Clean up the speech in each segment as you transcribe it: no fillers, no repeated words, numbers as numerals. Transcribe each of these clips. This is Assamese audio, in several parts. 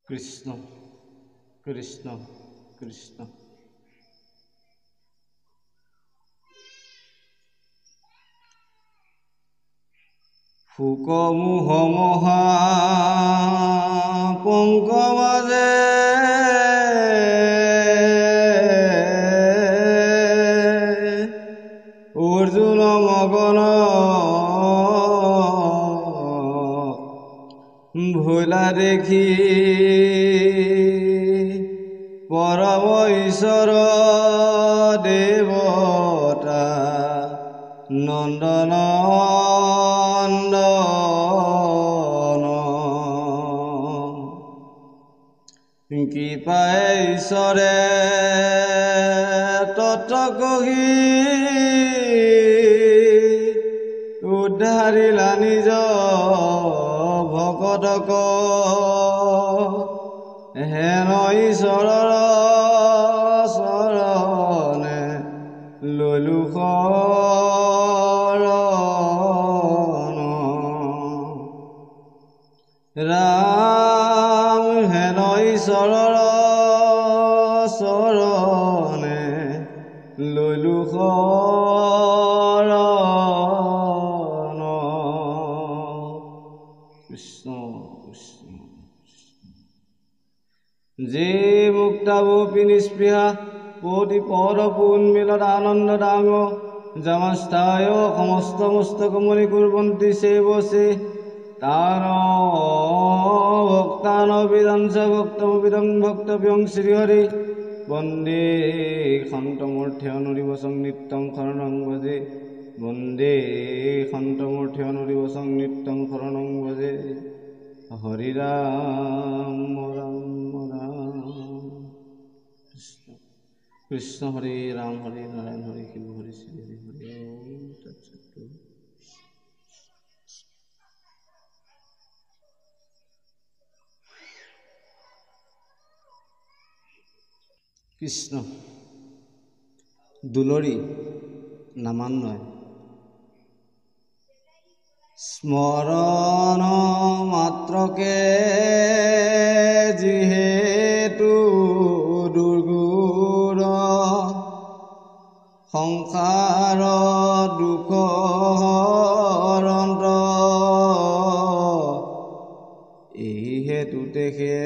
কৃষ্ণ কৃষ্ণ কৃষ্ণ। শোক মোহ মহা পঙ্ক মাজে অৰ্জুন মগন ভোলা দেখি পৰম ঈশ্বৰ দেৱতা নন্দন। কৃপায় ঈশ্বৰে তত্ কহি উদ্ধাৰিলা নিজ ভকতক, হেন ঈশ্বৰৰ চৰণে ললো শৰণ। ৰাম হেন ঈশ্বৰৰ চৰণে ললো শৰণ। কৃষ্ণ কৃষ্ণ। যে মুক্তাবপি নিস্পৃহা পতি পদ পুন্মিলত আনন্দ দাঙ জমস্থায় সমস্ত মস্তকমণি কুৰ্বন্তি সেৱসে তান ভক্তান বিদংস ভক্তমবিদং ভক্তব্যং শ্ৰীহৰি। বন্দে সন্তমূৰ্ধে অনুৰিবসং নিত্যং শৰণং ভজে, বন্দে সন্তমূৰ্ধে অনুৰিবসং নিত্যং শৰণং ভজে। হৰি ৰাম ৰাম ৰাম কৃষ্ণ কৃষ্ণ হৰি ৰাম হৰি নাৰায়ণ হৰি শিৱ হৰি শ্ৰী হৰি হৰি ওম তৎসৎ। কৃষ্ণ। দুলৰি নামান্বয় স্মৰণ মাত্ৰকে যিহেতু দুৰ্গুৰ সংসাৰ দুখ হৰন্ত, এই হেতুতে সে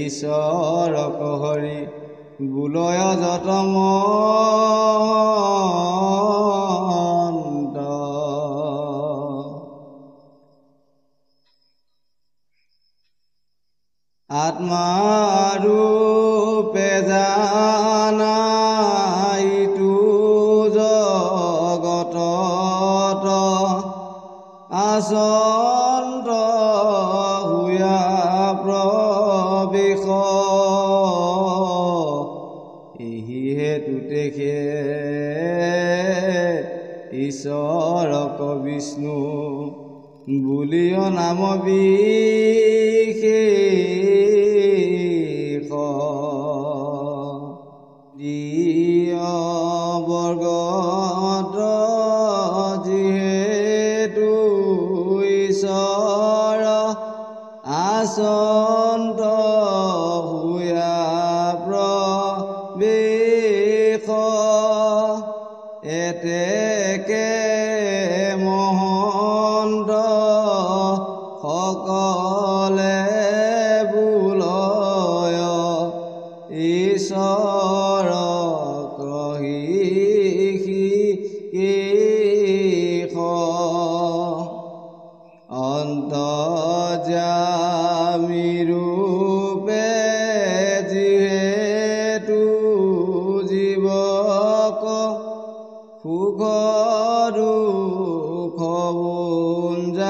ঈশ্বৰক হৰি বোলয় যত মন্ত। আত্মাৰূপে জানা ইটো জগতত আচন্ত হুয়া প্ৰৱেশ, এহি হেতুতে সে ঈশ্বৰক বিষ্ণু বুলিয় নাম বিশেষ। দিয় বৰ্গত যিহেতু ঈশ্বৰ আচন্ত হুয়া প্ৰৱেশ, এতেকে মহন্ত সকলে বোলয় ঈশ্বৰ ঋষিকেশ। অন্তৰ্যামী ৰূপে যিহেতু জীৱক সুখ দুখ বুঞ্জাৱন্ত,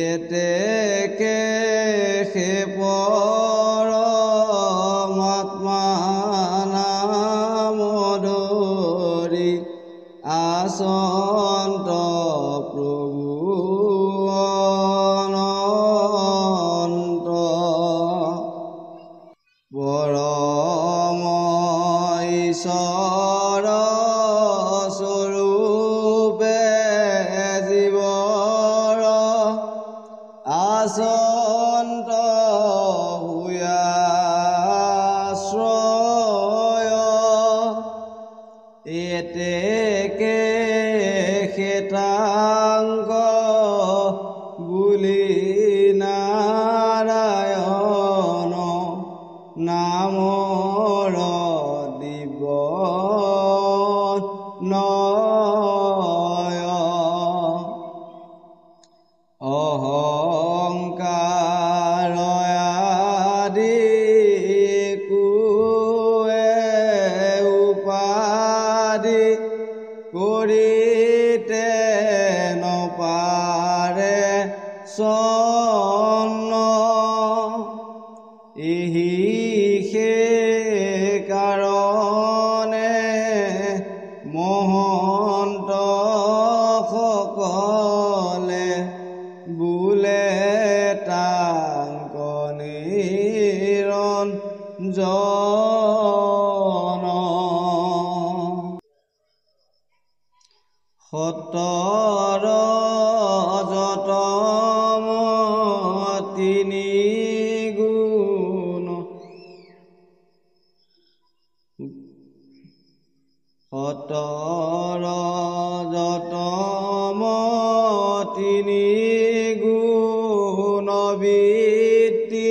এতেকে সে পৰমাত্মা নাম ধৰি আচন্ত প্ৰভু অনন্ত। পৰম ঈশ্বৰ স্বৰূপে তাঙ্ক বুলি নাৰায়ণ নামৰ দিব নয়। অহংকাৰ আদি কোৱে উপাধি কৰিতে নপাৰে চন্ন। এহি সে কাৰণে মহন্ত সকলে বোলে তাঙ্ক নিৰঞ্জন। সতৰ যতম তিনি গুণ, সতৰ যতম তিনি গুণ বৃত্তি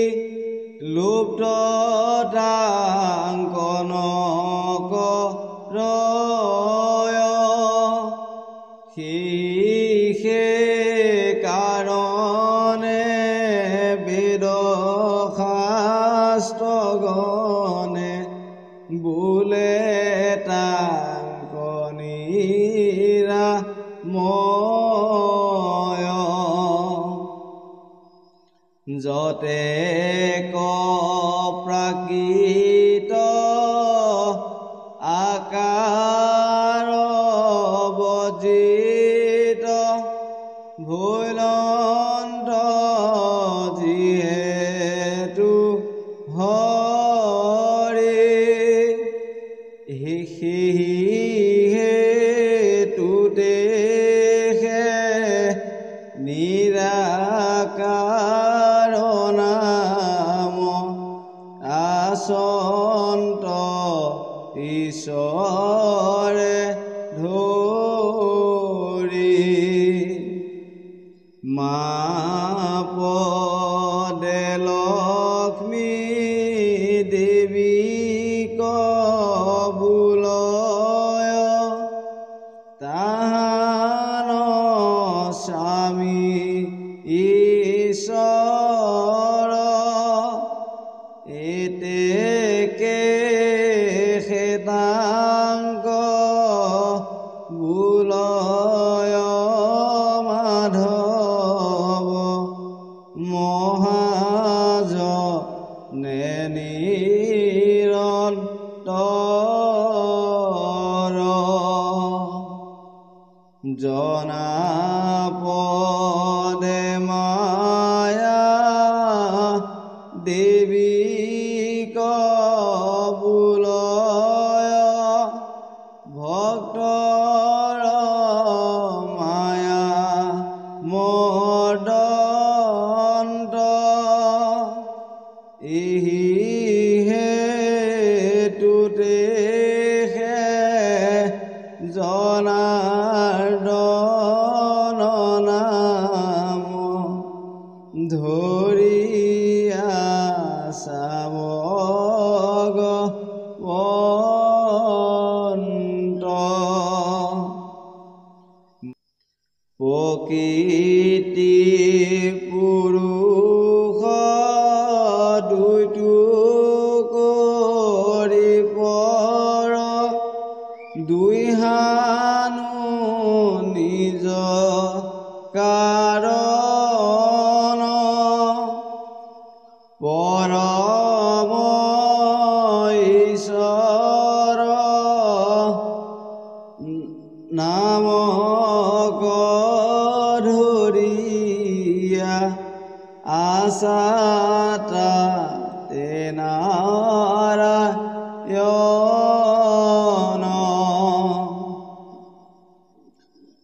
লুপ্ত তাঙ্ক নকৰয়। সে কাৰণে বেদ শাস্ত্ৰগণে বোলে তাঙ্ক নিৰাময়। যতেক প্ৰাকৃত আকাৰ বজিত ভৈলন্ত যিহেতু হৰি, হেতুতে নিৰাকাৰ নাম আচন্ত ঈশ্বৰে ধৰি। মা পদে লক্ষ্মী দেৱী কবুলয়, তাহান স্বামী ঈশ্বৰ। এতেকে খেতাঙ্ক বুলয় মাধৱ মহাজ নিৰন্তৰ। জনা পদে মায়া দেৱী কবুলয়, ভক্তৰ মায়া মৰ্দন্ত। এহি হেতুতে জনাৰ্দন নাম ধৰিয়া চাবগ অন্ত। প্ৰকৃতি পুৰুষ দুইটো কৰি পৰ, দুই হানু নিজ কাৰণ। পৰম ঈশ্বৰ নামক ধৰিয়া আশাতা তে নাৰায়ণ।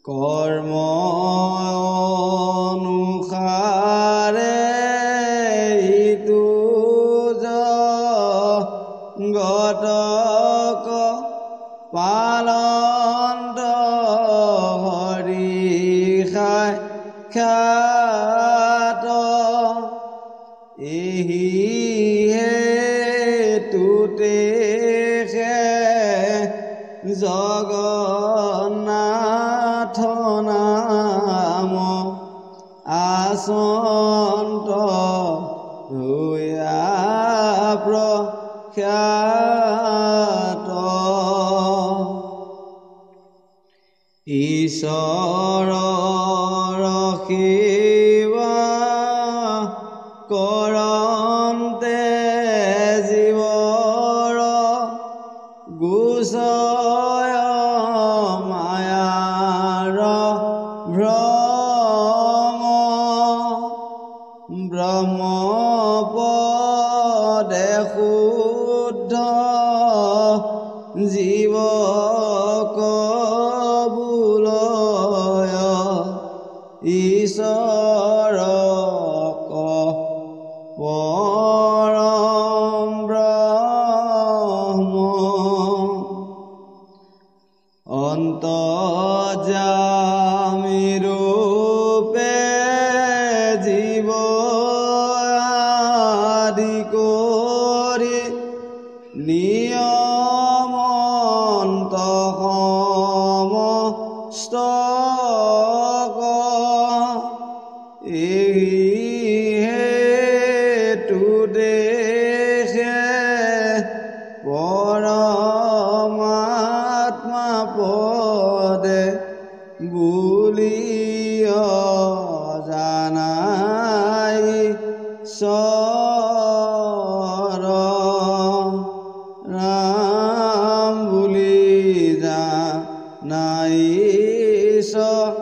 কৰ্ম অনুসাৰে ইটো জগতক পালন্ত হৰি খ্যাত। এহি হেতুতে জগন্নাথ নাম আসন্ত হইয়া প্ৰখ্যাত। ঈশ্বৰ সেৱা কৰন্তে জীৱৰ গুচয় মায়াৰ ভ্ৰম। ব্ৰহ্মপদে শুদ্ধ জীৱক বোলয় ঈশ্বৰক পৰম ব্ৰহ্ম। অন্তৰ্যামী ৰূপে জীৱ আদি কৰি নিয়মন্ত সমস্তক। এহি হেতু দেখে পৰমাত্মা পদে বুলিয় জানাই ঈশ্বৰ। ৰাম বুলি জানাই ঈশ্বৰক।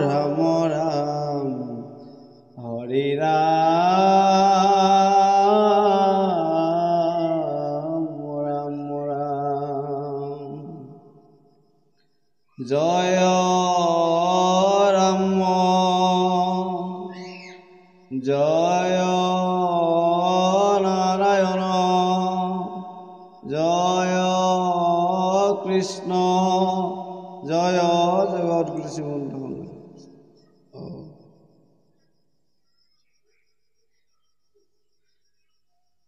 ৰাম ৰাম হৰি ৰাম ৰাম ৰাম। জয় ৰাম জয় নাৰায়ণ জয় কৃষ্ণ জয় জগদ্গুৰু শ্ৰীমন্ত।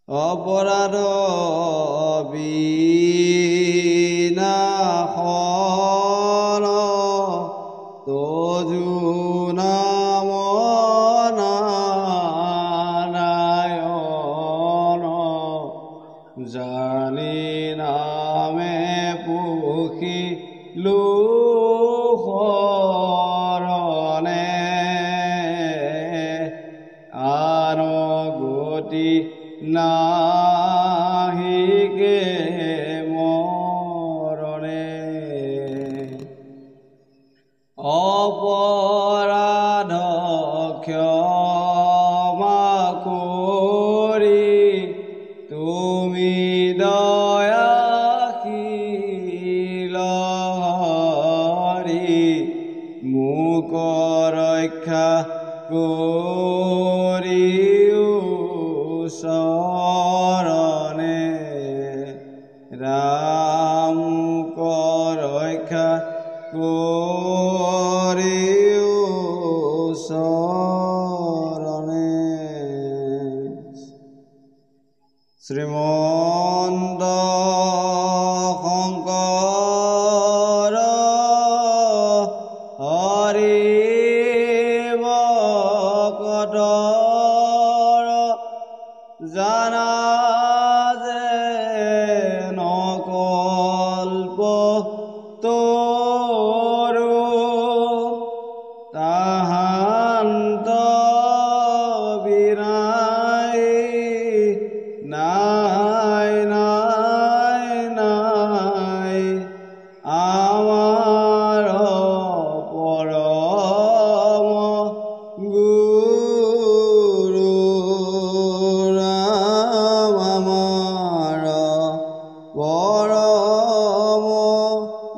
অপৰাধ বিনাশন তজু নাম নাৰায়ণ। জানি নামে পুষিলো শৰণে, আন গতি নাহিকে মৰণে। অপৰাধ ক্ষমা কৰি তুমি দয়াশীল হৰি, মোক ৰক্ষা কৰিও শৰণে। ৰাম ৰক্ষা কৰিও শৰণে। শ্ৰীমন্ত শংকৰ হৰি ভকতৰ জানা যে নকল্প তৰু, তাহান্ত বিনাই নাই নাই নাই আমাৰ পৰম গুৰু। ৰাম আমাৰ পৰম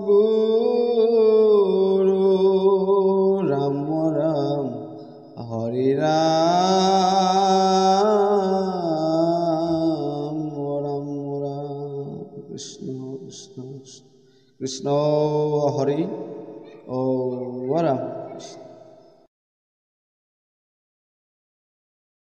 গুৰু। ৰাম ৰাম হৰি ৰাম ৰাম ৰাম। কৃষ্ণ কৃষ্ণ কৃষ্ণ। কৃষ্ণ হৰি, অ ৰাম কৃষ্ণ।